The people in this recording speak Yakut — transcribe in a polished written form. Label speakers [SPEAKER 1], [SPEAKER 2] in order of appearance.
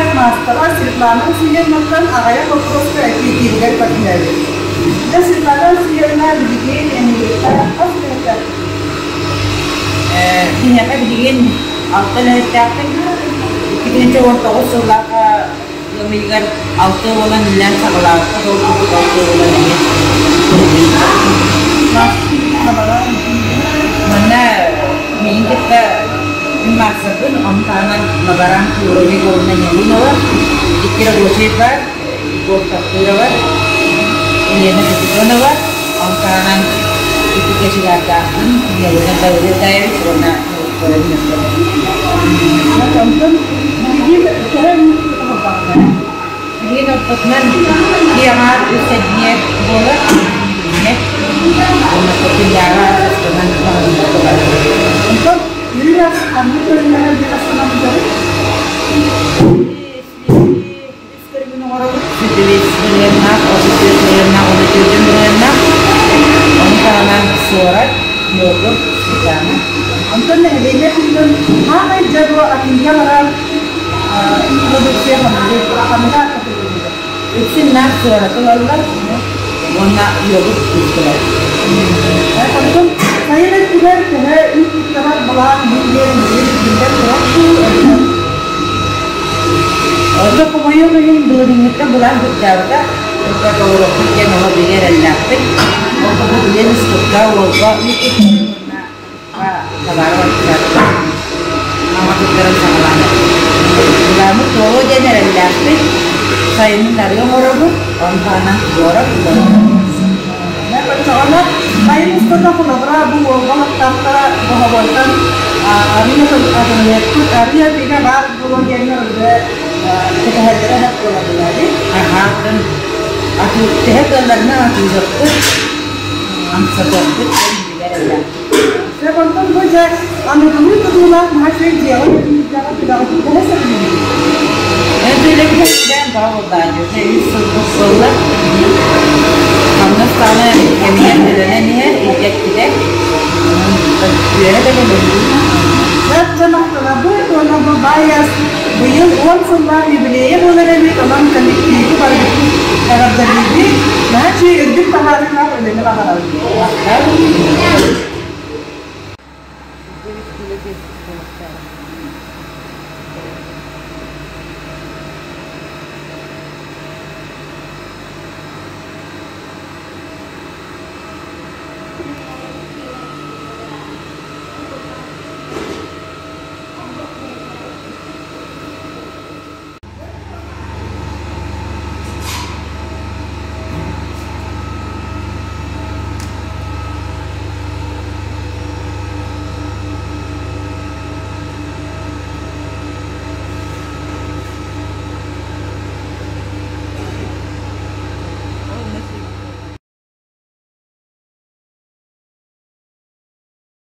[SPEAKER 1] үөрэх маастара Светлана Васильевнаттан аҕыйах боппуруоска эппиэттииригэр көрдөһөбүт. Дьэ, Светлана Васильевна билигин эһигиттэн хас үлэһиттэр?
[SPEAKER 2] Биһиэхэ билигин алта үлэһиттээхпин. 2019 сыллаахха ыам ыйыгар алта уолан үлэлээн саҕалаабыкка ол курдук алта уолан эмиэ. Манна миигин кытта мин маастарбын, ону таһынан лаборант Юрий Егоровна Нелунова, икки рабочай бар, Егор Тахтырова, Елена Капитонова, ону таһынан икки кочегардаахпын, Нелуна Давыдаевич уонна
[SPEAKER 1] Онтон билигин төһө оҥорбоккун?
[SPEAKER 2] Билигин ортотунан киэҥ үс эдьиийэ буолар. Уонна күннээҕи астанан маҕаһыыннарга барар.
[SPEAKER 1] Онтон үрүҥ ас ханнык көрүҥнэрэ диэн астанан бүтэрий?
[SPEAKER 2] Үс көрүҥүн оҥоробут. 105 бырыһыаннаах, 34 бырыһыаннаах уонна 4 бырыһыаннаах. Ону таһынан суорат, йогурт, сметана.
[SPEAKER 1] Онтон нэһилиэнньэ күнүн хаамай дьэ бу атыыга барар продукция ханныгый? Ханныга атыылыыр?
[SPEAKER 2] Үксүн наар суораты ылаллар уонна йогурт күүстэрэ.
[SPEAKER 1] Онтон сайын өттүгэр төһө үүт туттарар былаан бу диэн биллэр суох дуу?
[SPEAKER 2] Онно хомойуох иһин былырыыҥҥыттан былаан кырдьаабыта, кырга толоруохпут диэн оҕо бигэ эрэллээхпит. Ол курдук үлэм устукка, уолга уонна табаары барбыттаабыта. Аҥа туттаран саҕалаан Былааммыт туолуо диэн эрэллээхпит. Сайынын арыы оҥоробут, ону таһынан туорап
[SPEAKER 1] Оччоҕуна сайын устата холобура бу уолга олохтоохторо Боһобуойтан арыы атыылыахпыт, арыы атыыга баар буолуо диэннэр уже кэтэһэллэрэ сөп буолар дии.
[SPEAKER 2] Аһаатын атыы төһө кыалларынан атыылыахпыт, амсатыахпыт диэн билэр эрэллээхпит.
[SPEAKER 1] Сөп, онтон бу дьэ аныгылыы тутуулаах наһаа үчүгэй дьиэҕэ үлэлиирдэҕэ үлэҕитин төһө сөбүлүүгүт?
[SPEAKER 2] Үлэбит сөбүлээн баҕа буоллаҕа үс сыл буолла. Хамнас даҕаны кэмигэр төлөнөн иһэр, илдьэттилэр. Үөрэ да кэлэбит.
[SPEAKER 1] Сөп, дьэ махтанабыт уонна бу баай быйыл 10 сыллаах юбилейа буолар эбит, онон коллективы барыбытын эҕэрдэлиибит. Наһаа үчүгэй үрдүк таһаарыылаах үлэни баҕарабыт.
[SPEAKER 2] Махтал.